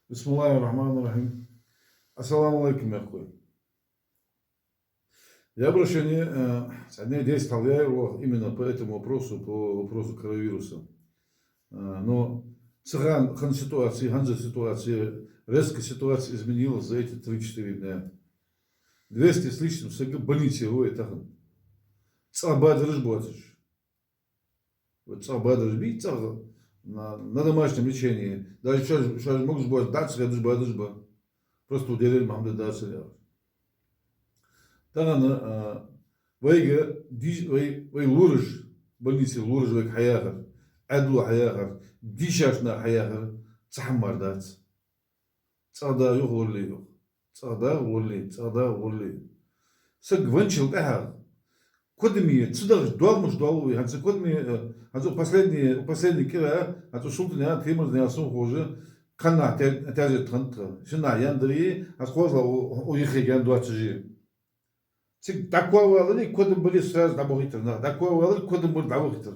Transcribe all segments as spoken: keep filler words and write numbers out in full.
بسم الله الرحمن الرحيم. Ассаламу Ӏалайкум, мехкахой. Я обращение, э, цхьа дней десять хьалха яьй оаха именно по этому вопросу, по вопросу коронавируса. Э, но цу хана, хана ситуация, хӀанз ситуация, резко ситуация изменилась за эти три-четыре дня. Двести с лишним саг больнице ва вай тахан. ЦӀагӀа бадараш боацаш. Вот цӀагӀа бадараш бий, цӀагӀа на, на домашнем лечении. Даже шоаш, шоаш могаш боаца дӀа ца хеташ бадараш ба. Просто уделели Мухьаммад дацар яхаш. Тахан, а, вайга ди-, вай, вай лораш, больнице лораш вайга хьаяхар, Ӏаьдало хьаяхар, дийшача наха хьаяхар, цхьа хӀама мара дац. ЦӀагӀа дагӀа юха лорале, юха. ЦӀагӀа дагӀа лорале, цӀагӀа дагӀа лорале. Саг венначул тӀехьагӀа кодаме ца дахаш доагӀаш дола вай, хӀанз кодаме, э, хӀанз последний, последний кӀира, хӀанз Султана, Темирза, Сунхожа, кхаьннахьа тя-, тяжет хиннад тха. Шиннахьа яндари, хӀанз кхозлагӀа у, у йиххе гаьна доацаш я. Цига дӀакхоаваларе, кодам бале сразу дӀабахийтар нах. ДӀакхоаваларе, кодам бале дӀабахийтар.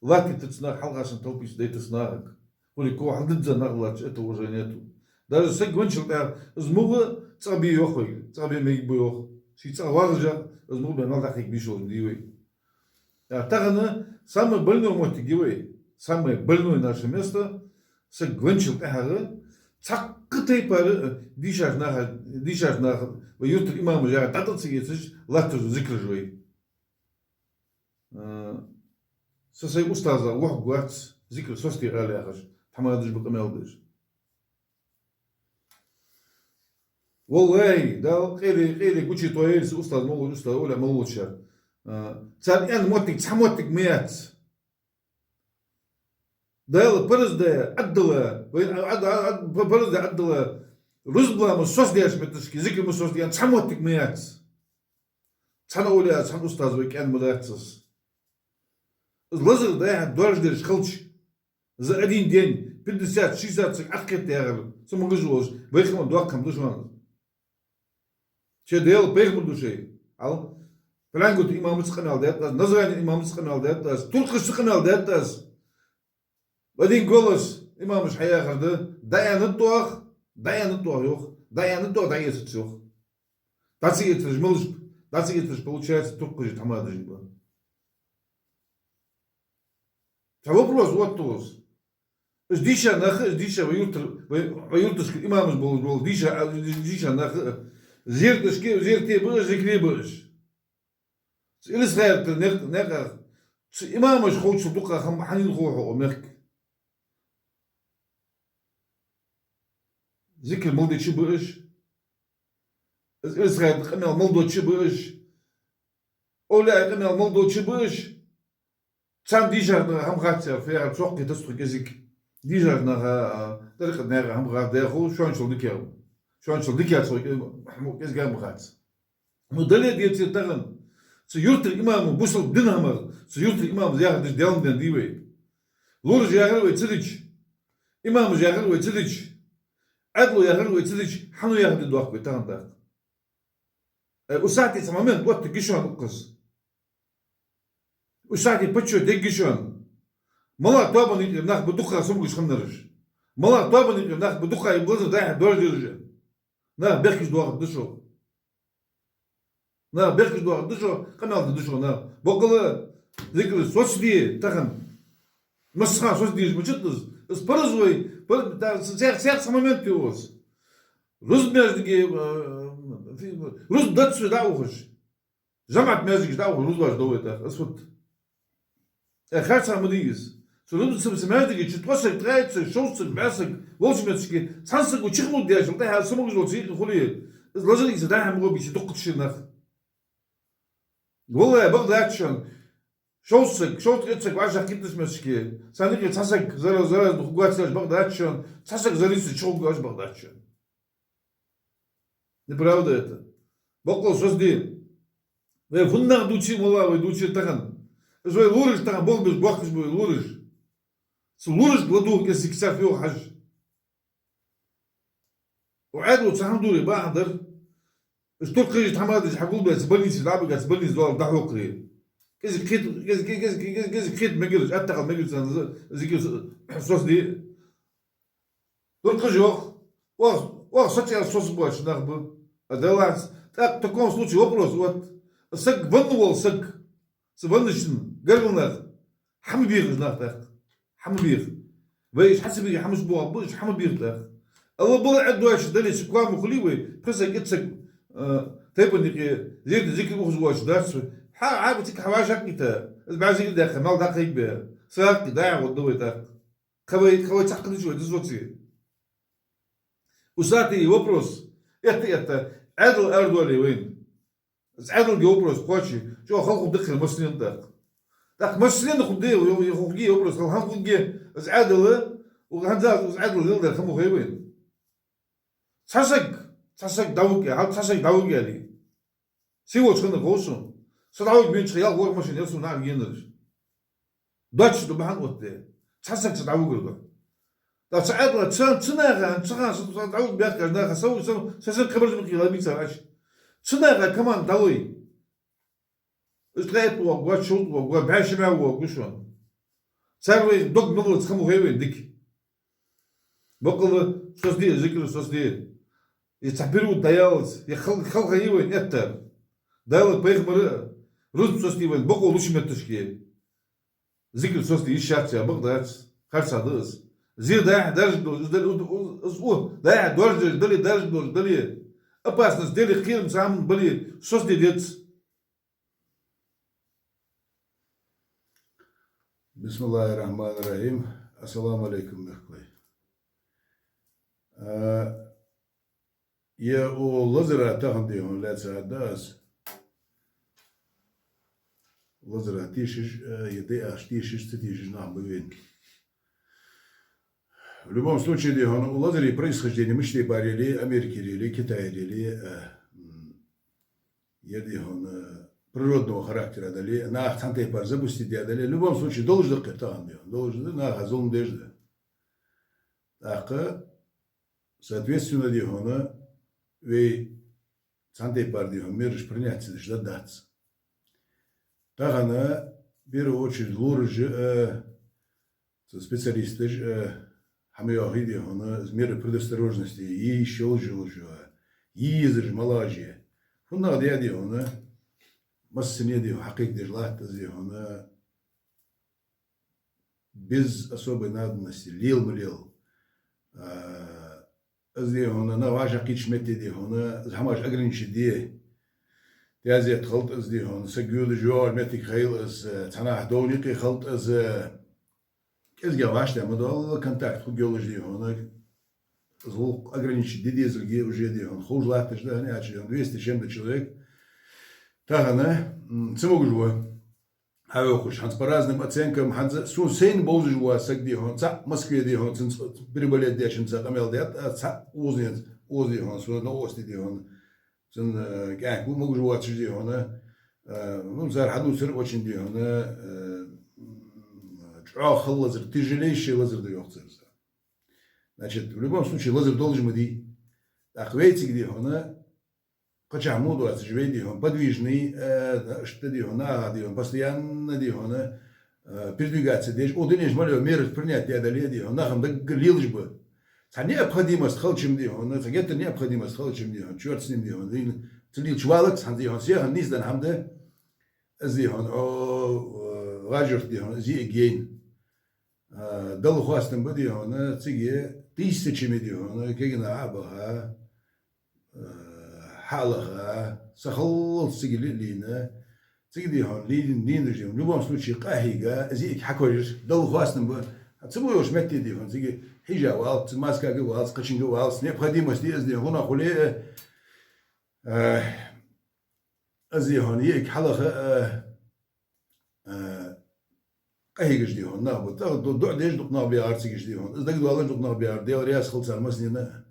Латтийтар цу наха, хьалхашка талпийца дайтар цу нахага. Хули кхо хьалдизза нах латташ, это уже нету. Даже саг венначул тӀехьагӀа из мугӀа цӀагӀа бе йоах вайга, цӀагӀа бе мегаргба йоах. Ший цӀагӀа вагӀаш, из мугӀа бе мел дӀакхайкабеш йола ди вай. А тахан самый больной моттиг я вай, самое больное наше место, саг венначул тӀехьагӀа цхьаккха тайпара, э, дийшача наха, дийшача наха, вай юртара имамаша яхар дӀатӀа ца эцаш латташ зикраш вай. Э, са сай устаза вохг вац, зикр состе ала яхаш, тхьамадаш ба къамаьл деш. Валлахӏи, Дала къайле, къайле гучи тойер са устаз, молла устаз, оля молла шар. Э, цар аьнна моттиг, цхьа моттиг ма яц. Дала парз даь, Ӏаддала, вай, Ӏад-, Ӏад-, Ӏад-, парз даь, Ӏаддала, рузба ма сосдеш метташки, зикр ма сосдеш, цхьа моттиг ма яц. Цхьан оля, цхьан устаз вай кӀен ма дац из. Из лазар дӀа-хьа доаржадераш хилча, за один день пятьдесят, шестьдесят саг Ӏокхетта яхар, цу магаш волаш, вай хӀама доккха хӀама да шоана. Шоай Даьла пайхамар да шоай. Ал, Палангут имамаца къамаьл даьд аз, Названи имамаца къамаьл даьд аз, Туркхашца къамаьл даьд аз. В один голос имамаша хьаяхар да, дӀааьннад оаха, дӀааьннад оаха йоах, дӀааьннад оаха, дӀаэцац йоах. ДӀа ца эцараш малаш ба, дӀа ца эцараш, получается, туркхаши тхьамадаши ба. Цхьа вопрос вот у вас. Уж дийша нах, уж дийша вай юртар-, вай, вай юрташка имамаш болаш бола дийша, а, дийша нах, зерташка, зерте ба уж, зикре ба уж. Цу Илисха-Юртара никъ-, никъах, цу имамаша ховчул дукха хӀама хьанна хов хьо, о мехка? Зикр мел деча ба уж. Из Илисха-Юртара къамаьл мел деча ба уж. Овлияй къамаьл мел деча ба уж. Царна дийшача наха хӀама хац, фу яхар, цох кхетац тхо кӀезига. Дийшача наха, а, тӀарикъата наха хӀама хац, деху, шоашта дикагӀа. Шоашта дикагӀа цох кӀе-, хӀама кӀезига ма хац. Ну, дале а деций тахан. Цу юртара имама бусалба дина хӀамах, цу юртара имама яхар деш Даьла дин дий вай. Лораша яхар вай ца дича, имамаша яхар вай ца дича, Ӏаьдало яхар вай ца дича, хьан яхар де дохк вай тахан дакъа? Э, уж сахьате цхьа момент оттаргья шоана укхаза. Уж сахьате почёт ергья шоана. МалагӀча тоабан юкъера нах ба дукха сомагаш хиннараш? МалагӀча тоабан юкъера нах ба дукха из лазар дӀа-хьа доаржадераш? Нах бехкаш доахаргда шо. Нах бехкаш доахаргда шо, къамаьл дергда шо нах. Боккъала зикр сосде тахан. Массахана сосдеш мичад из? Из парз вай, пар-, да, цхьа-, цхьа-, цхьа момент я у вас. Рузба маьждиге, э, фи-, рузба дац вай дӀаухаш. ЖамаӀат маьждигаш дӀаухаш рузбаш довайта. Из фуд? Э, харцахьа ма дий из. Цу рузба ца, ца маьждиге чу ткъо саг, ткъаь итт саг, шовзткъа саг бӀаь саг волча моттиге, цхьан саго чихнул деш, тӀехьа сомагаш волча юкъе хуле, из лазар ийца дӀа-хьа ма гӀоргбий, дуккхача шера нах. Валлахӏи, бакъ дац шоана. Шовзткъа саг, шовзткъа итт саг вӀашагӀкхийттача моттиге, царна юкъе цхьа саг зара-, зараза хургвоацаш бакъ дац шоана, цхьа саг зараза чугӀоргвоацаш бакъ дац шоана. Неправда это. Боккъала сосде. Вай фуннагӀа дувцар, валлахӀи, вай дувцар тахан. Из вай лораш тахан болх беш боахкаш ба вай лораш. Цу лорашка ладувгӀа кӀезига цар фу йоах хьажа. Укх Ӏаьдало цхьа хӀама дувре бахьан дар. Уж туркхаши тхьамадаши хьагулбаьча больнице дӀабигача, больнице доаллар дӀахьокхаре. КӀезига кхет-, кӀезига, кӀезига, кӀезига, кӀезига кхета мегараш, аттагӀал мегараш царна, зикр со-, сосде. Туркхаша йоах, Оаха, оаха со цӀераш соцабоацаш нах ба. А даланца, так, в таком случае вопрос, вот, саг венна вола саг, цу венначун гаргара нах, хӀама беха уж нах, так. ХӀама беха. Вай уж хьа ца бийха хӀамаш боагӀа ба, уж хӀама беха, так. Алла бала Ӏаддоацаш дале, цу коа ма хулий вай, пхи саг, итт саг, э, тайпан юкъе зерда зикар ухаш воацаш дац вай. Хьа, хьа, цига хьа вӀашагӀкхийтта, из бӀаь зикар даьккха, мел дӀакхайкабе. Сагаккхе, дӀа-хьа гӀоргда вай, так. Кхы вай, кхы вай цхьаккха дича вай дизоций. Усатый вопрос. Этта, этта, Ӏаьдал арадоале вайна. Из Ӏаьдалга вопрос кхоаче, чӀоагӀа хала хургда-кх массанена, так. Так массанена хургда, е хургья вопрос, хала хӀана хургья, из Ӏаьдал, у хӀанз из Ӏаьдал леладер хӀама хой вайна. Цхьа саг, цхьа саг дӀавига, хьал цхьа саг дӀавига аьле. Сий волча хана хов сона. Со дӀавига бенча хана ялх-ворхӀ машина я сона нах генараш. Доацаш да бахьан оттаде. Цхьа саг ца дӀавигар да. ТӀаккха цу Ӏаьдала, цу, цу наха, цу хана со, со дӀавига баьхкача наха, са, са, са, са кхабарж ма кхийла бийцар аьлча. Цу наха команда дӀалой. Уж ткъаь итт воагӀа, шовзткъа воагӀа, бӀаь шу мел воагӀа шоана. Цар вай дог мел лаца хӀама хой вайна дика. Бакъала соцаде, зикар соцаде. Е цхьа период дӀаялац, е хал-, халха е вайна эттар. Дала, пайхамара рузба соцаде вайна бокъо луча метташка. Зикар соцаде йиш яц яха бакъ дац, харцахьа да из. Зе дӀа-хьа даржа долаш, из дали, из, из, из, у, дӀа-хьа даржа долаш дале, даржа долаш дале, опасность дале, кхерам цхьа хӀама бале, соцаде деза. Бисмиллахир-рахманир-рахим. Ассаламу алейкум, мехкахой. А, е у лазара тахан, дий хьона, лаьца аргда аз. Лазара тешаш, а, е дӀаьха тешаш, ца тешаш нах ба вайна. В любом случае, дий хьона, у лазара происхождение мишта бар яле, Америкера яле, Китайра яле, а, м, е, дий хьона, природного характера дале, нах цхьан тайпара запустить даь дале, в любом случае, долаш да-кх ер тахан, дий хьона, долаш да, наха зулам деш да. ТӀаккха, соответственно, дий хьона, вай цхьан тайпара, дий хьона, мераш принять ца деш даргдац. Тахан, в первую очередь, лораш а, цу специалисташа, э, хӀама йоахий, дий хьона, из меры предосторожности, е йиш йолаш йолаш, е езаш малагӀаш я. ХӀаннагӀа, дий хьона, массане, дий хьона, хьакхайкадеш латт из, дий хьона, без особой надобности, лел ма лел. А, из, дий хьона, нах вӀашагӀкхийтача метте, дий хьона, из хӀамаш ограничить де. Тезет хилийта из, дий хьона, саг йодаш йоагӀача метте хилийта из, цхьаннахьа довна юкъе хилийта из, кӀезигагӀа вӀаштӀехьа ма доалла, контакт хургйолаш, дий хьона, из гӀулакх ограничить де дезалга уже, дий хьона, ховш латташ да, хӀана аьлча, дий хьона, двести с чем-то человек тахан, м, цамогаш ва. Хьайоахаш, хӀанз по разным оценкам, хӀанз сона сайна бовзаш вола саг, дий хьона, цхьа Москве, дий хьона, цунца переболеть дечунца къамаьл даьд, а цхьа укхаза, укхаза, дий хьона, сона новости, дий хьона, цун, э, кӀаьнк ва могаш воацаш, дий хьона, э, ну, цар хьадувцар очень, дий хьона, э, чӀоагӀа хала лазар, тяжелейший лазар да йоах цар. Значит, в любом случае, лазар долаш ма дий. ТӀаккха вайцига, дий хьона, кхычахьа мо доацаш вай, дий хьона, подвижный, э, иштта, дий хьона, наха, дий хьона, постоянно, дий хьона, э, передвигаться деш, о, дунеш мел йола мераш принять даь дале, дий хьона, нах-м даггара лелаш ба. Цхьа необходимость хилча-м, дий хьона, цхьа геттара необходимость хилча-м, дий хьона, чёрт с ним, дий хьона, дийна ца лелача валац, хӀанз, дий хьона, сехан нийсденна хӀама да, из, дий хьона, о, э, важурт, дий хьона, из йиӀиг яйна. А, Далла хоастам ба, дий хьона, цига тысячами, дий хьона, кегий нах а баха, а, хьалаха, са халлалц цига ле-, лийна, цига, дий хьона, лийна, лийнаш, дий хьона, в любом случае, къахьийга, из йиӀиг хьакхоачар, Далла хоастам ба. Цу мо йолча метте, дий хьона, цига хьежа валац, маскага валац, кхычунга валац, необходимость я из, дий хьона, хӀана хуле, а, из, дий хьона, йиӀиг хьалаха, а, а, къахьегаш, дий хьона, нах ба. ТӀаккха ду-, дуӀа деш дукха нах баьгӀар цига, дий хьона. Из дагадоаллаш дукха нах баьгӀар, Даьла раьза хилва царна массанена.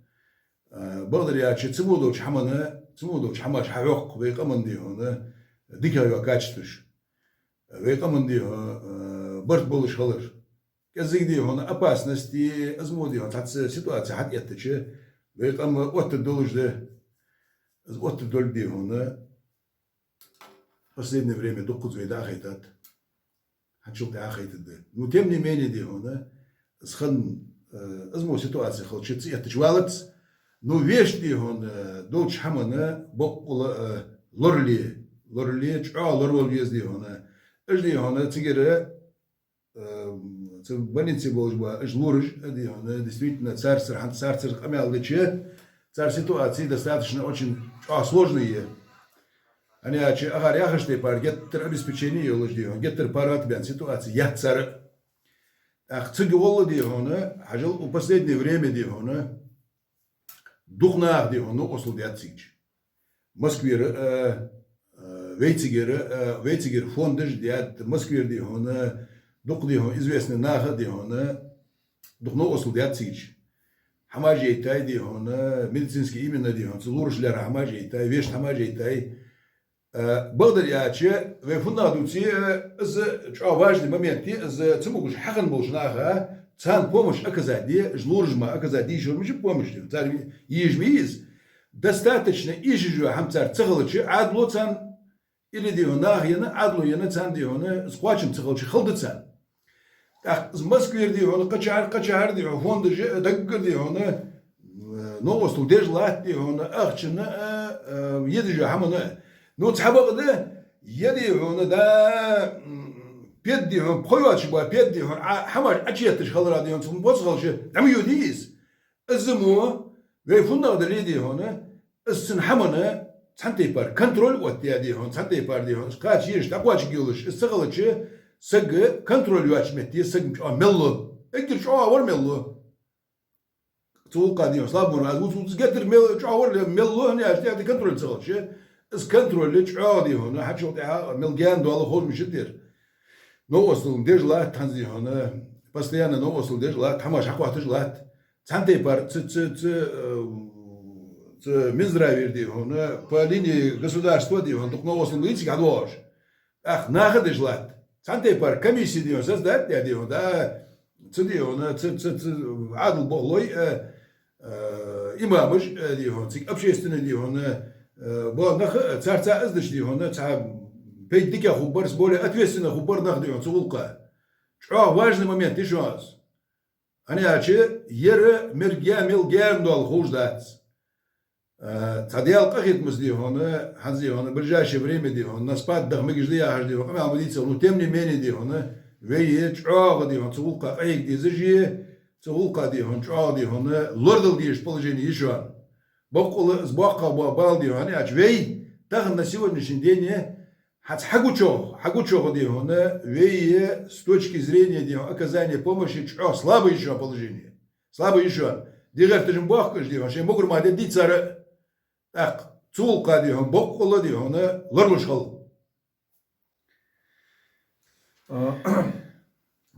А, бакъдар аьлча, цу мо долча хӀамана, цу мо долча хӀамаша хьахьокх вай къаман, дий хьона, дика йола качестваш. Вай къаман, дий хьона, а, барт болаш хилар. КӀезига, дий хьона, опасность, из мо, дий хьона, цхьацца ситуаци хьатӀаэттача, вай къам оттаргдолаш да. Из оттаргдолга, дий хьона, последнее время дуккхаза вай дӀахайтад. ХӀанзчул тӀехьа а хайтаргда. Ну, тем не менее, дий хьона, из хан, э, из мо ситуаци хилча ца эттача валац, Ну, вешта, дий хьона, долча хӀамана боккъала, э, лорале, лорале, чӀоагӀа лоравала веза, дий хьона. Уж, дий хьона, цигара, э, цу больнице болаш ба, уж лораш, э, дий хьона, действительно, царцара, хӀанз царцара къамаьл дича, цар ситуация достаточно очень чӀоагӀа сложная я. ХӀана аьлча, акхар яхача тайпара геттара обеспечение йолаш, дий хьона, геттара паргӀата баьнна ситуация яц цар. ТӀаккха цига гӀолла, дий хьона, хьажал, у последнее время, дий хьона, дукха наха, дий хьона, новкъостал даьд цига. Москвера, э, э, вай цигара, э, вай цигара фондаш даьд, Москвера, дий хьона, дукха, дий хьона, известный наха, дий хьона, дукха новкъостал даьд цига. ХӀамаш яйтай, дий хьона, медицинский именно, дий хьона, цу лорашта лаьрхӀа хӀамаш яйтай, вешта хӀамаш яйтай. Э, бакъдар аьлча, вай фуннагӀа дувце, э, из чӀоагӀа важный момент я, из ца могаш хьахинна болча наха, царна помощь оказать де, уж лораш мара оказать де йиш йолаш помощь де. Цар езаш ма йий из. Достаточно эшаш йола хӀама цар ца хилча, Ӏаьдало царна, или, дий хьона, наха енна, Ӏаьдало енна царна, дий хьона, из кхоачам ца хилча, хала да царна. ТӀаккха из Москвера, дий хьона, кхычахьара, кхычахьара, дий хьона, фондаш а, даггара, дий хьона, э, новкъостал деш латт, дий хьона, ахчанна а, э, э, езаш йола хӀаманна а. Ну, цхьабакъда, е, дий хьона, да, м, пхи, дий хьона, пхи йоацаш ба, пхи, дий хьона, Ӏа-, хӀамаш Ӏочуетташ хилара, дий хьона, цун боц хилча, дӀа ма йода из. Из мо вай фуннагӀа дале, дий хьона, из цун хӀаманна цхьан тайпара контроль оттадаь, дий хьона, цхьан тайпара, дий хьона, из кхача езаш дӀакхоачаргйолаш, из ца хилча, саг контроль йоацача метте саг чӀоагӀа мел лу. Эггара чӀоагӀа вар мел лу. Цу гӀулакха, дий хьона, слабо вар, аз вуц, вуц, геттара мел, чӀоагӀа вар мел лу, хӀана аьлча, тӀехьа контроль ца хилча, из контроль чӀоагӀа, дий хьона, хьачул тӀехьа мел гаьна дола хозмаш да ер. Новкъостал деш латт хӀанз, дий хьона, постоянно новкъостал деш латт, хӀамаш хьакхоачаш латт. Цхьан тайпара ца, ца, ца, э, ца Минздравера, дий хьона, по линии государства, дий хьона, дукха новкъостал ба цига хьадоагӀаш. ТӀаккха наха деш латт. Цхьан тайпара комисси, дий хьона, создать даь, дий хьона, да, ца, дий хьона, ца, ца, ца, Ӏаьдала болхлой, э, э, имамаш, э, дий хьона, цига общественный, дий хьона, э, бола нах, э, царца из дича, дий хьона, цхьа пайда дика хургбар, более ответственно хургбар нах, дий хьона, цу гӀулакха. ЧӀоагӀа важный момент я шоана из. ХӀана аьлча, ер мел га-, мел гаьна дола ховш дац. Э, цхьа Даьла къахетамца, дий хьона, хӀанз, дий хьона, ближайшее время, дий хьона, на спад даха мегаш да яхаш, дий хьона, къамаьл ма дийцар, ну, тем не менее, дий хьона, вай чӀоагӀа, дий хьона, цу гӀулакха къахьега дезаш я, цу гӀулакха, дий хьона, чӀоагӀа, дий хьона, лорадала дезаш положение я шоана. Боккъала из боккхагӀа ба-, бала, дий хьона, хӀана аьлча вай тахан на сегодняшний день хӀанз хьагучох, хьагучох, дий хьона, вай с точки зрения, дий хьона, оказания помощи чӀоагӀа слабое я шоана положение. Слабое я шоана. Ди гӀерташ ма бохкаш, дий хьона, шоай могар мара де дийцар. ТӀаккха цу гӀулакха, дий хьона, боккъала, дий хьона, лоралуш хила. А,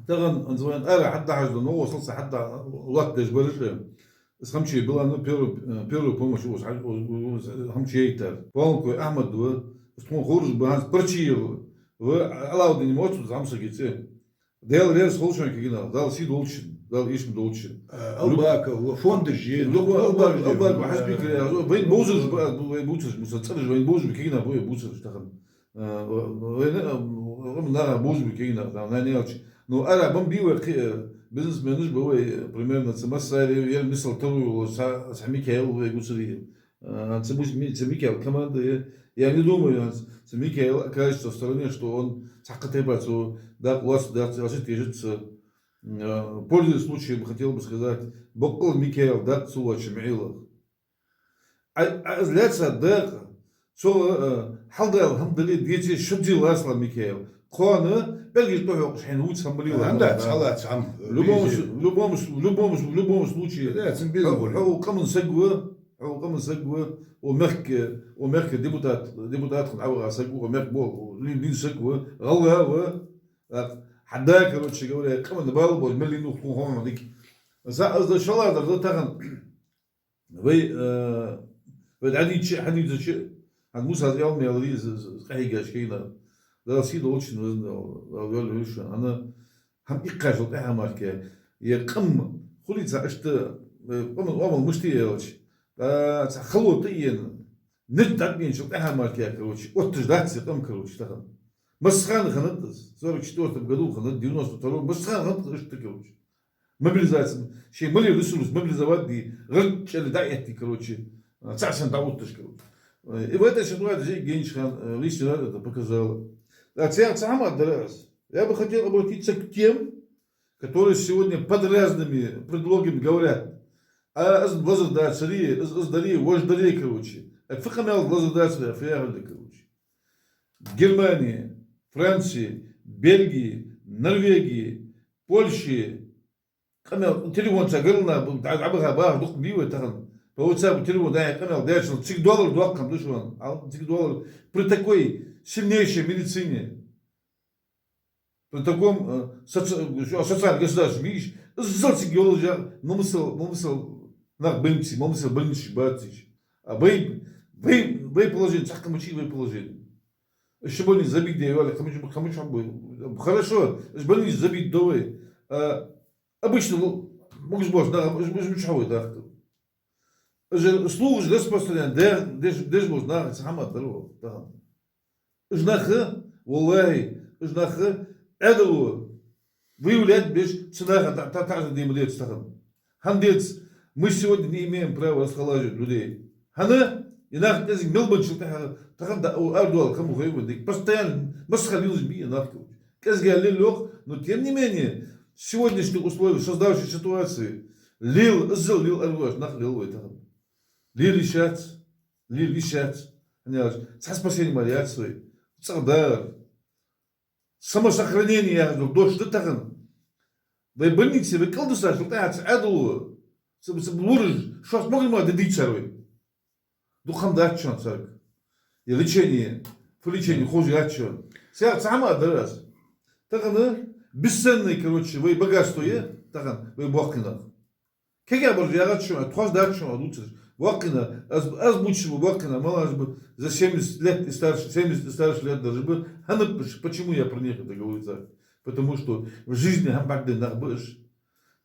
тахан, хӀанз вайна ара хьадахьаш да, новкъостал цхьа хьада лоаттадеш бараш а. Из хӀама чу я, Билал, ну, первый, э, первую помощь укхаза хьа-, у-, у-, у-, хӀама чу яйтар. Полковой Ахьмад ва, из тхона ховргба хӀанз Парчиев ва, Алаудин ма вац цу зӀамсага цӀи. Даьла раьза хилва шоана кагий нах, Дала сий долда шун, Дала эшам долда шун. Э, Албаков, фондаш я, Любо-, Албаков, Албаков, Хьажбик, э, вайна бовзараш ба, вай бувцараш, муса цӀераш вайна бовзаш ба кагий нах, вай бувцараш тахан. Э, вайна, э, наха бовзаш ба кагий нах, да, нана яьлча. Ну, ара бамби вай кхы, э, бизнесменаш ба вай, э, примерно, цу массари, ер мисал таро йола, цхьа, цхьа Микаил вай гуцари. А, цу Мус-, Ми-, цу Микаила команда я, я не думаю, а, цу Микаил окажется в стороне, что он цхьаккха тайпара цу дакъа лоац, дац, лоацаш тешац. А, пользуясь случаем, хотел бы сказать, боккъала Микаила дакъа ца лоац МаӀилах. А, а, из лаьца дакъа, цо, а, хьалдала хӀама дале а, деце а, шозза лоацалахь Микаил. Кхоана пӀелгаш тӀахьокхаш хьайна вувца хӀама бале а. ХӀама дац, хьалаца хӀама. В любом с-, в любом с-, в любом с-, в любом случае. Да, цун безам хьо, хьо укх къаман саг ва, хьо укх къаман саг ва, укх мехка, укх мехка депутат, депутат хинна Ӏоваха саг ва, укх мехка бо-, лин, лин саг ва, гӀалгӀа ва. Так, хьада, короче говоря, къаман бала бо, мел лин ва тхона хӀама дика. Са, аз да шалазар да тахан. Вай, э, вай дӀадийцача, хьадийцача, хӀанз Мусас аьнна мел из, из, из къахьийгача кагий нах. Дала сий долда шун, везан Дала, Дала йоалаю шоана. ХӀана, хӀама иккхачул тӀехьа мара кхы, е къам, хулий цхьа иштта, э, къаман оамал мишта я аьлча, э, цхьа хало тӀаена, нижд дӀатӀаеначул тӀехьа мара кхы, короче, отташ дац е къам, короче, тахан. Массахана хиннад из, сорок четвёртом году хиннад, девяносто втором, массахана хиннад иштта, короче. Мобилизация. Шоай мел йола ресурс мобилизовать де, гӀарчӀ чӀоагӀа дӀаэтте, короче, цхьа сенна дӀаотташ, короче. И в этой ситуации Генчхан личный рад это показал. А цхьа, цхьа хӀама дар аз. Я бы хотел обратиться к тем, которые сегодня под разными предлогами говорят: а аз лазар дацаре, аз, аз даре, вож даре, короче. А фу къамаьл лазар дацаре, а фу яхар да, короче. Германия, Франция, Бельгия, Норвегия, Польша, къамаьл, телефон цхьа гаргара бу-, дӀа-, дӀабаха бахар дукха бий вай тахан. По WhatsApp телефон дӀа-хьа къамаьл дечул, цига доллар доккха хӀама да шоана. Ал цига доллар при такой сильнейшей медицине. При таком, э, соци-, шо-, социальном государстве, видишь, иззал цига йолаш я, мел масал, мел масал нах бенци, мел масал больницаш бацаш. А вай, вай, вай положени, цхьаккха ма яций вай положени. Уж ши больница забить де йоале, кхамуч, кхамуч хьабой. Хорошо, уж больница забить ду вай. А, обычно, ну, могаш болча наха, уж, уж мича хьавой дахка. Уж слух распространять де, деш, деш болча наха цхьа хӀама дар вай тахан. Уж нах, валлахӀи, уж нах Ӏаьдало выявлять беш, цу наха та-, та-, таӀзар де ма деза тахан. ХӀана деза, мы сегодня не имеем права расхолаживать людей. ХӀана, и нах кӀезига мел бенначул тӀехьагӀа, тахан да, о, ардуал кому хой ван дик. Постоянно масхал юзби и нах кучу. КӀезига лел лох, но тем не менее, в сегодняшних условиях создавшейся ситуации, лел, иззал лел аргуаш нах лел вай тахан. Лел йиш яц, лел йиш яц. ХӀана аьлча, цхьа спасени мара яц вай. ЦӀагӀа дар. Самосохранение яхаш дола дош да тахан. Вай больнице, вай кӀалдисачул тӀехьагӀа цу Ӏаьдало, цу, цу лораш, шоаш могаш ма дадийцар вай. Дукха хӀама дац шоана царга. И лечение, фу лечение хоза яц шоана. Цхьа, цхьа хӀама дар аз. Тахан бесценный, короче, вай богатство я, тахан вай боккхий нах. Кегий бараш яхац шоана, тхоаш дац шоана дувцараш. Боккхий нах, аз, аз бувцаш ба боккхий нах, мала аз ба за семьдесят лет и старше, семьдесят и старше лет дараш ба, хӀана ба уж, почему я про них это говорю так? Потому что в жизни хӀама бӀаргадайна нах ба уж.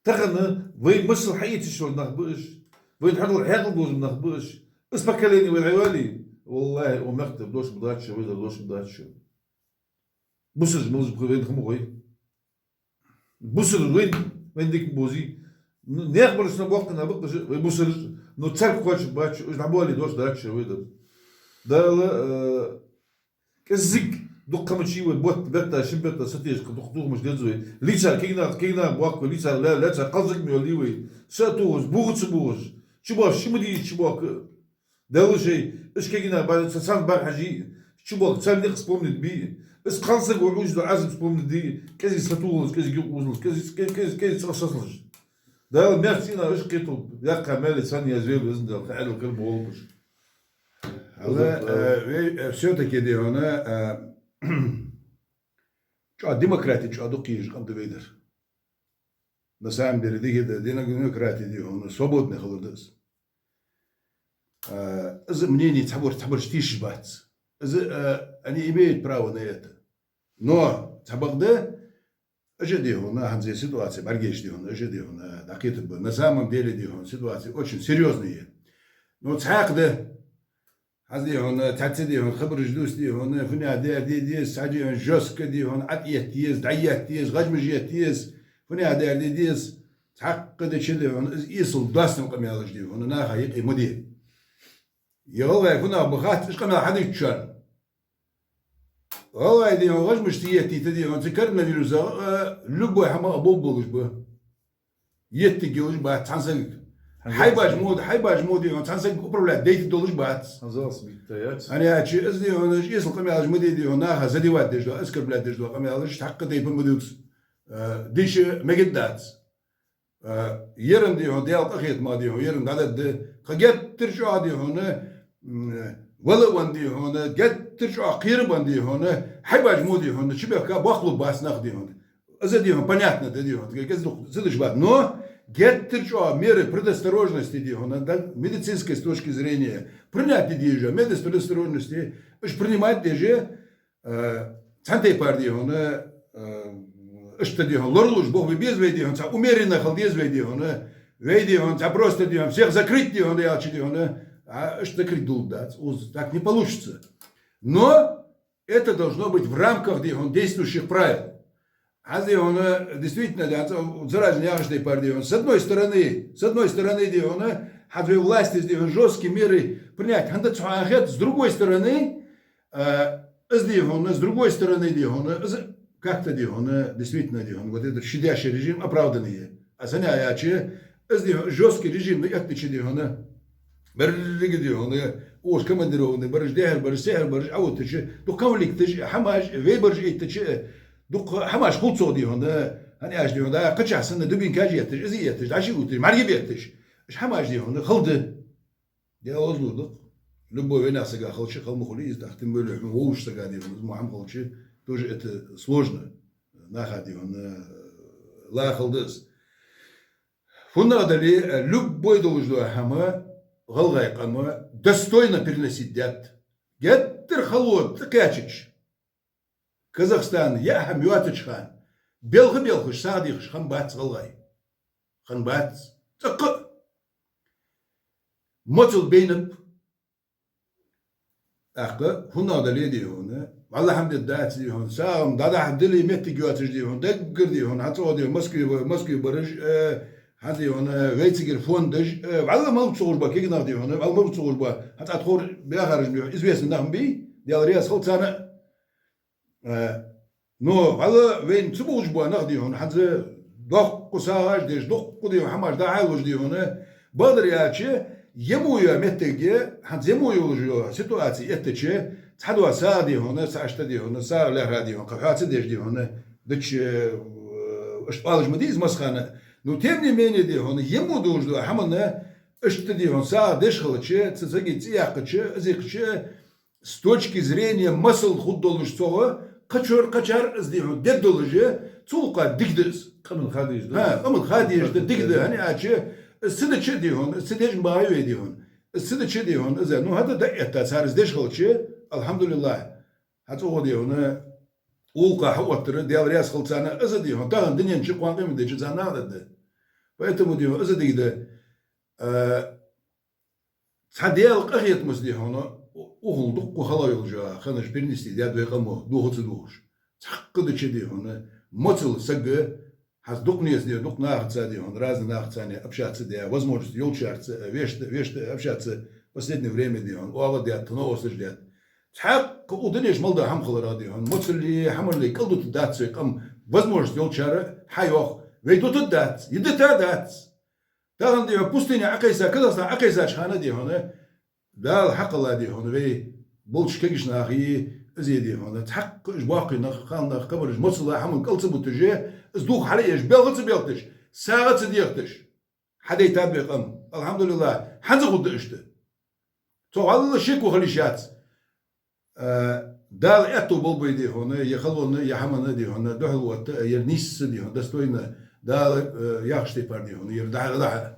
Тахан вай масал хьаэцаш йола нах ба уж. Вайна хьадала хьаькъал долаш нах ба уж. Из поколение вай дӀайоале, валлахӀи, укх мехка дош ма дац шоана, вай дар дош ма дац шоана. Бусараш малаш ба вайна хӀама гой. Бусараш вайна, вайна дика ма бовзий. Н-, наьха бараш санна боккхий нах ба-кх уж, вай бусараш, но царга кхоачаш бац, уж дӀабоале дош дац шоана вай дар. Дала, э, кӀезига дукха ма яций вай, бутт бетта, шин бетта сатийша дукха тохамаш деза вай. Лийцар кегий нах, кегий нах боккха вай, лийцар лаьцар кхалсаг ма йоалий вай. Са а тохаш, буха ца бухаш, чубоахаш ши ма дий, чубоахка. Даьла шоай, уж кегий нах ба, царна бӀарахьежа, чубоахка цар никъ вспомнить бе. Из кхалсаго Ӏуйрийна дола Ӏазап вспомнить де, кӀезига сатохалаш, кӀезига юкъе узалаш, кӀезига, кӀезига, кӀезига, кӀезига цӀагӀа сацалаш. Дала маьрша цӀенах уж кхеталба, яьккха маьлий царна яздаь, Везан Даьла, кхы Ӏаьдал кара ма гӀолба уж. Хьала, э, вай, э, всё-таки дий хьона, э, чӀоагӀа демократи чӀоагӀа дукха езаш къам да вай дар. На самом деле, дика да, дина-, демократи дий хьона, свободный хилар да из. А, из мнени цхьабараш, цхьабараш тийшабац. Из, а, они имеют право на это. Но цхьабакъда, уж дий хьона, хӀанз ситуаци бӀаргагуш дий хьона, уж дий хьона, дӀакхетаргба. На самом деле дий хьона, ситуаци очень серьёзная. Но цхьаькха да, хӀанз дий хьона, цхьацца дий хьона, хабараш дувц дий хьона, фуннагӀа дер де деза, цхьа дий хьона, жёстко дий хьона, ӀотӀаетта еза, дӀаетта еза, гӀажмаш етта еза, фуннагӀа дер де деза, цхьаккха деча дий хьона, из эсала доастам къамаьлаш дий хьона, наха юкъе ма де. Е гӀалгӀай фуннагӀа ба хац, уж къамаьл хьадувцачарна. ГӀалгӀай дий хьона, гӀажмаш ца еттийта дий хьона, цу коронавирусах, э, любой хӀама а бовбалуш ба. Еттаргйолаш бац цхьан сагага. Хьайбаш мо, хьайбаш мо дий хьона, цхьан сагага управлять дайта долаш бац. ХӀанзалца битта яц. ХӀана аьлча, из дий хьона, уж эсала къамаьлаш ма де дий хьона, наха задевать деш дола, оскорблять деш дола къамаьлаш цхьаккха тайпара ма дувца. Э, дийша мегаргдац. Э, еран дий хьона, Даьла къахетамах дий хьона, еран дӀададда. Кхы геттара чӀоагӀа дий хьона, м, вала а венна дий хьона, геттара чӀоагӀа кхера а бенна дий хьона, хьайбаш мо дий хьона, чубехка боккхалургбац нах дий хьона. Из дий хьона, понятно да дий хьона, кӀезига дукха ца деш бац. Но геттара чӀоагӀа меры предосторожности дий хьона, да, медицинской с точки зрения, принять де дезаш меры предосторожности, уж принимать деш, э, цхьан тайпара дий хьона, э, иштта дий хьона, лоралуш боха вай беза вай дий хьона, цхьа умеренно хила деза вай дий хьона, вай дий хьона, цхьа просто дий хьона, всех закрыть дий хьона, аьлча дий хьона, а, иштта закрыть долаш дац, уз, так не получится. Но это должно быть в рамках дий хьона действующих правил. хӀанз, дий хьона, действительно, да, ц-, царазин яхаш тайпара, дий хьона, с одной стороны, с одной стороны, дий хьона, хӀанз вай власть из, дий хьона, жёсткие меры принять хӀанз дац хьона хет, с другой стороны, а, из, дий хьона, с другой стороны, дий хьона, из как-то, дий хьона, действительно, дий хьона, вот этот щадящий режим оправданный я. А саня яча, из, дий хьона, жёсткий режим да эттача, дий хьона, беррига, дий хьона, уж командированный бараш, дехьар бараш, сехьар бараш, а вот чу, дукха конфликташ, хӀамаш, вай бараш эттача, дукха хӀамаш хул цо, дий хьона, хӀана аьлча, дий хьона, да, кхычахьа санна дубинкаш етташ, из етташ, дӀа ши уташ, мӀаргаш бетташ. Уж хӀамаш, дий хьона, хала да. Даьла озлу дукха. Любой вайнаьха сага хилча, хала ма хулий из, тем более хьона вовзаш сага, дий хьона, из мо хӀама хилча, тоже это сложно. Наха, дий хьона, ла хала да из. ХӀанз а дале, любой долаш дола хӀама гӀалгӀай къам достойно переносить даьд. Геттара хало тӀакхаьчача, Казахстане яа хӀама йоацача хана, белха-белхаш сагӀа дехаш хиннабац гӀалгӀай. Хиннабац. ЦӀаккха а моцал байнаб. ТӀаккха хӀанз а дале, дий хьона, валлахӀи, хӀама дергдац, дий хьона, сагӀа-м дӀадахьа дилла моттиг йоацаш, дий хьона, даггара, дий хьона, хӀанз цӀогӀа, дий хьона, Москве, Москве бараш, э, хӀанз, дий хьона, вай цигара фондаш, э, валлахӀи, малав ца ховш ба кагий нах, дий хьона, валлахӀи, малав ца ховш ба, хӀанз цӀа тховра баьхараш, дий хьона, известный нах ма бий, Даьла раьза хилва царна. Э, но валлахӀи, вайна ца бовзаш бола нах, дий хьона, хӀанз дуккха сагӀаш деш, дуккха, дий хьона, хӀамаш дӀахьалуш, дий хьона, бакъдар аьлча, е мо йола моттиг, хӀанз е мо йолаш йола ситуаци эттача, цхьа дола сагӀа, дий хьона, цхьа иштта, дий хьона, сагӀа лаьрхӀа, дий хьона, кхы хьоаца деш, дий хьона, дича, э, иштта оалаш ма дий из массахана. Но тем не менее, дий хьона, е мо долаш дола хӀамана иштта, дий хьона, сагӀа деш хилча, цу сага цӀи яьккхача, из яьккхача, с точки зрения масал хургдолаш цох, кхычар, кхычар из, дий хьона, дергдолаш, цул кхы дика да из. Къаман ха дезаш да. ХӀа, къаман ха дезаш да, дика да, хӀана аьлча, из ца дича, дий хьона, из ца деш ма багӀий вай, дий хьона. Из ца дича, дий хьона, из, ну, хӀаьта дӀаэтта цар из деш хилча, алхьамдулиллахӀ, хӀанз цӀогӀа, дий хьона, улкха хьаоттар, Даьла раьза хилва царна, из, дий хьона, тахан дунен чу кхоана къемат ди чу царна нах дергда. Поэтому, дий хьона, из дика да. Э, Цхьа Даьла къахетамца, дий хьона, укхул дуккха хала йолаш йола хӀамаш перенести даьд вай къамо, дохац а дохаш. Цхьаккха дича, дий хьона, моцал сага, хӀанз дукха неца, дий хьона, дукха нахаца, дий хьона, разный нахаца общаться де, возможность йолчарца, вешта, вешта общаться последнее время, дий хьона, оагӀув даьд, новосташ даьд. Цхьаккха укх дунен чу мел дола хӀама хиларах, дий хьона, моцаллеи, хӀамаллеи кӀалдутаргдац вай къам, возможность йолчар хьайоах, вай дутаргдац, е дита дац. Тахан, дий хьона, пустыне Ӏокхайса, Казахстане Ӏокхайсача хана, дий хьона, Дала хьакхелла, дий хьона, вай болча кагийча нахеи, из, дий хьона, цхьаккха уж боккхий нах, хала нах, кхыбараш моцал а хӀаман кӀал ца буташ, из дулх хьалъеш, белха ца белхаш, сагӀа ца дехаш, хьадайтад вай къам. АлхьамдулиллахӀ, хӀанз а хургда иштта. Цох валлахӀи шеко хила йиш яц. Э, Дала аьттув болба вай, дий хьона, е халонна, е хӀаманна, дий хьона, духьал отта, ер нийсса, дий хьона, достойно, Дала, э, яхача тайпара, дий хьона, ер дӀа-, дӀа-,